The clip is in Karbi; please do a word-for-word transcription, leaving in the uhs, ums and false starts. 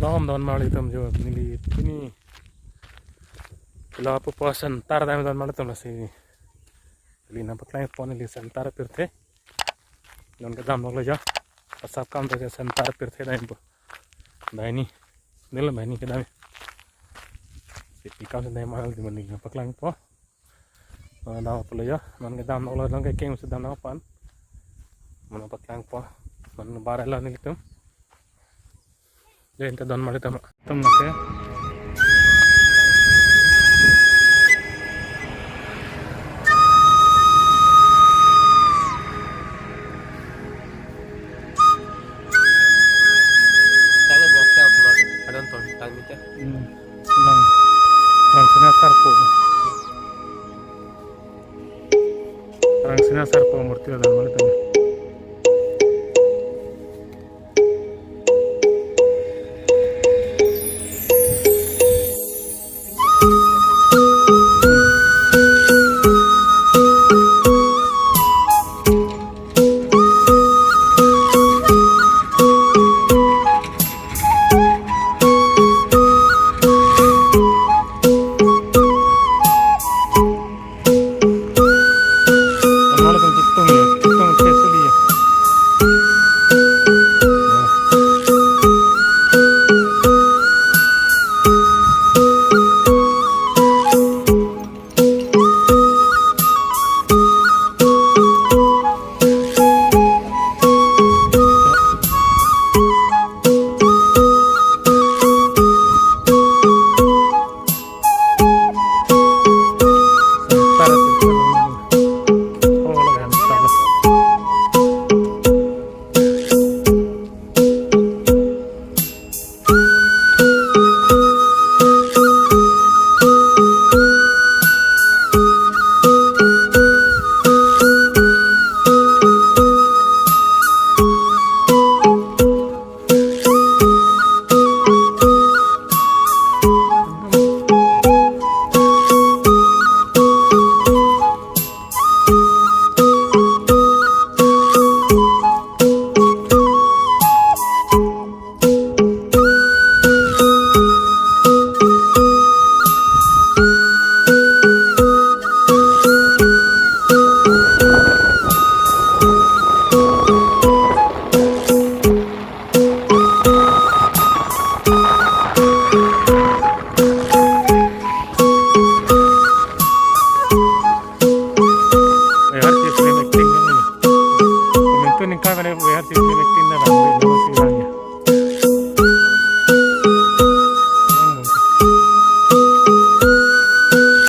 Om don marli atum jo, neli pini lapu po center dam don marli atum, lasi neli nangpaklangpo neli center pirthe. Non kedam lok lo jo. Asap kam to center pirthe dampo. Banghini. Neli banghini kedam. Si pi kam si dam marli atum, neli nangpaklangpo. Non kedam pulo jo, non kedam lok lo, non kekeng si dam nangpan. Nangpaklangpo. Non bar lo nelitum. Jai, ante don marli atum. Atum lake. Tanglo bok tang pulo. Adon ton tang mita. Hmm. Lang. Rangsina sarpo. Rangsina sarpo murti lo don marli atum. Amalo kan chitung ya, chitung ke suli ya. Ya. Wehar si film acting ni. Komentu ningkan kali wehar si film.